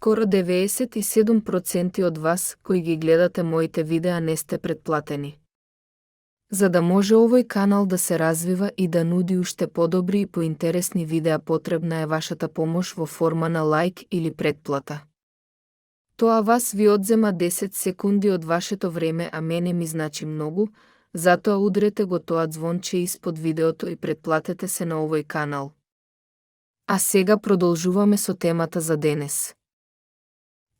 Скоро 97% од вас, кои ги гледате моите видеа, не сте претплатени. За да може овој канал да се развива и да нуди уште подобри и поинтересни видеа, потребна е вашата помош во форма на лајк или претплата. Тоа вас ви одзема 10 секунди од вашето време, а мене ми значи многу, затоа удрете го тоа звонче испод видеото и претплатете се на овој канал. А сега продолжуваме со темата за денес.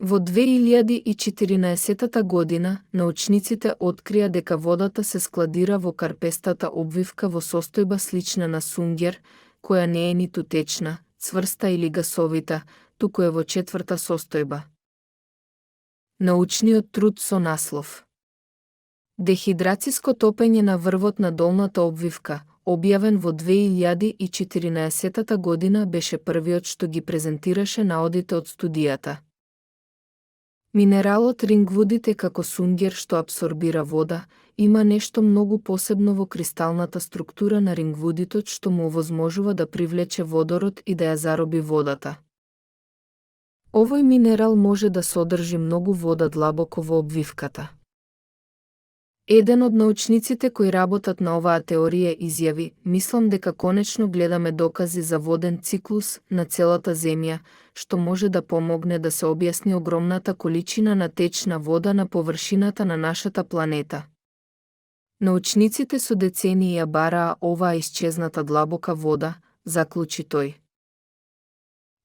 Во 2014 година, научниците открија дека водата се складира во карпестата обвивка во состојба слична на сунгер, која не е ниту течна, цврста или гасовита, туку е во четврта состојба. Научниот труд со наслов Дехидрациско топење на врвот на долната обвивка, објавен во 2014 година, беше првиот што ги презентираше наодите од студијата. Минералот рингвудит е како сунгер што апсорбира вода, има нешто многу посебно во кристалната структура на рингвудитот што му овозможува да привлече водород и да ја зароби водата. Овој минерал може да содржи многу вода длабоко во обвивката. Еден од научниците кои работат на оваа теорија изјави: "Мислам дека конечно гледаме докази за воден циклус на целата Земја, што може да помогне да се објасни огромната количина на течна вода на површината на нашата планета." Научниците со децении ја бараа оваа исчезната длабока вода, заклучи тој.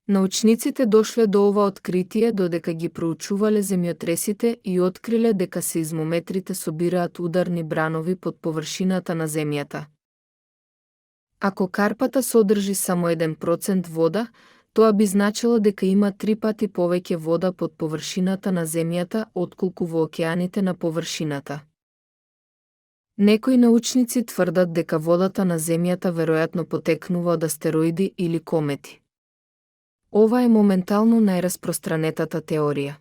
Научниците дошле до ова откритие додека ги проучувале земјотресите и откриле дека сеизмометрите собираат ударни бранови под површината на Земјата. Ако карпата содржи само 1% вода, тоа би значило дека има 3 пати повеќе вода под површината на Земјата отколку во океаните на површината. Некои научници тврдат дека водата на Земјата веројатно потекнува од астероиди или комети. Ова е моментално најраспространетата теорија.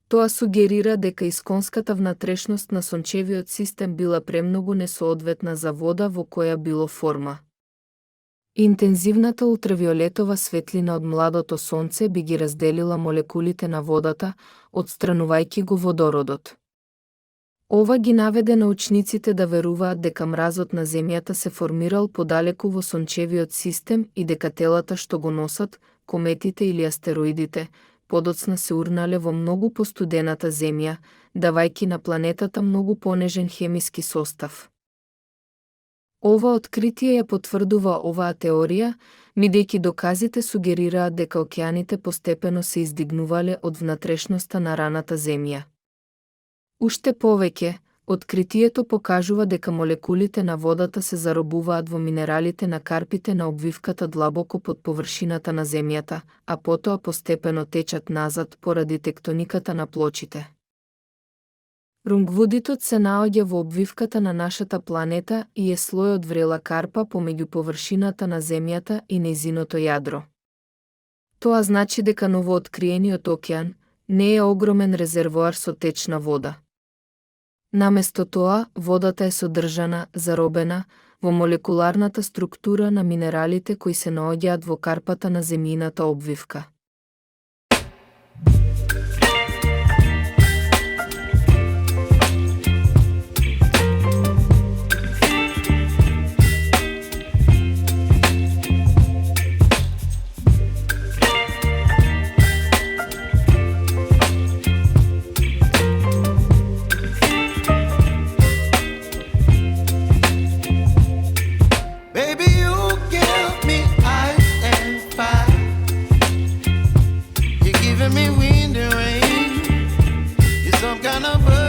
Тоа сугерира дека исконската внатрешност на сончевиот систем била премногу несоодветна за вода во која било форма. Интензивната ултравиолетова светлина од младото сонце би ги разделила молекулите на водата, отстранувајќи го водородот. Ова ги наведе научниците да веруваат дека мразот на Земјата се формирал подалеку во сончевиот систем и дека телата што го носат, кометите или астероидите, подоцна се урнале во многу постудената Земја, давајќи на планетата многу понежен хемиски состав. Ова откритие ја потврдува оваа теорија, бидејќи доказите сугерираат дека океаните постепено се издигнувале од внатрешноста на раната Земја. Уште повеќе, откритието покажува дека молекулите на водата се заробуваат во минералите на карпите на обвивката длабоко под површината на Земјата, а потоа постепено течат назад поради тектониката на плочите. Рингвудитот се наоѓа во обвивката на нашата планета и е слој од врела карпа помеѓу површината на Земјата и нејзиното јадро. Тоа значи дека новооткриениот океан не е огромен резервоар со течна вода. Наместо тоа, водата е содржана, заробена, во молекуларната структура на минералите кои се наоѓаат во карпата на земјината обвивка. Me wind and rain, you're some kind of bird.